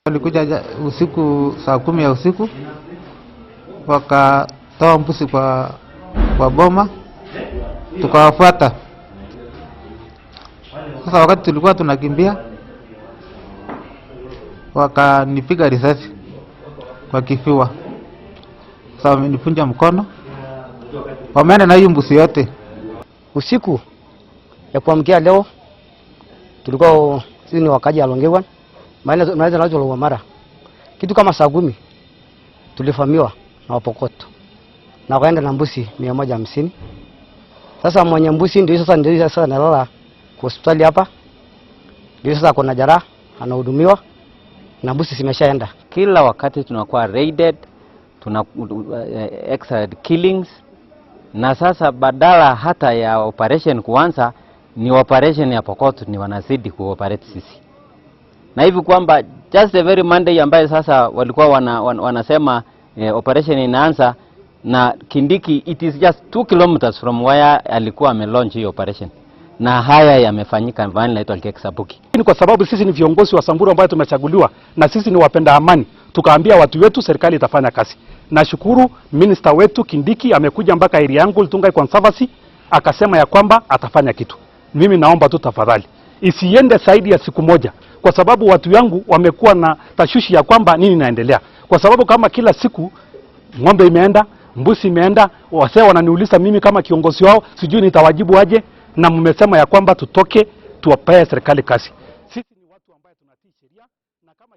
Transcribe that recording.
Walikuja usiku saa 10 ya usiku, wakatoa mbuzi kwa boma, tukawafuata. Sasa wakati tulikuwa tunakimbia, wakanipiga risasi kwa kifua. Sasa wamenifunja mkono, wameenda na hiyo mbuzi yote. Usiku ya kuamkia leo tulikuwa sisi ni wakaji ya Longewan, maana na mara kitu kama saa 10 tulivamiwa na Wapokoto na wakaenda na mbuzi 150. Sasa mwenye mbuzi ndio sasa analala kwa hospitali hapa, ndio sasa kuna jeraha anahudumiwa na mbuzi zimeshaenda. Kila wakati tunakuwa raided, tuna extra killings, na sasa badala hata ya operation kuanza, ni operation ya Pokot ni wanazidi kuoperate sisi, na hivi kwamba just the very Monday ambaye sasa walikuwa wanasema operation inaanza na Kindiki, it is just 2 kilometers from where alikuwa amelaunch hiyo operation, na haya yamefanyika mahali inaitwa Sabuki. Ni kwa sababu sisi ni viongozi wa Samburu ambayo tumechaguliwa na sisi ni wapenda amani, tukaambia watu wetu serikali itafanya kazi. Nashukuru minister wetu Kindiki amekuja mpaka area yangu Ltungai Conservancy akasema ya kwamba atafanya kitu. Mimi naomba tu tafadhali isiende zaidi ya siku moja, kwa sababu watu yangu wamekuwa na tashwishi ya kwamba nini inaendelea, kwa sababu kama kila siku ng'ombe imeenda, mbuzi imeenda, wasee wananiuliza mimi kama kiongozi wao, sijui nitawajibu aje, na mmesema ya kwamba tutoke tuwapee serikali kazi. Sisi ni watu ambaye tunatii sheria na kama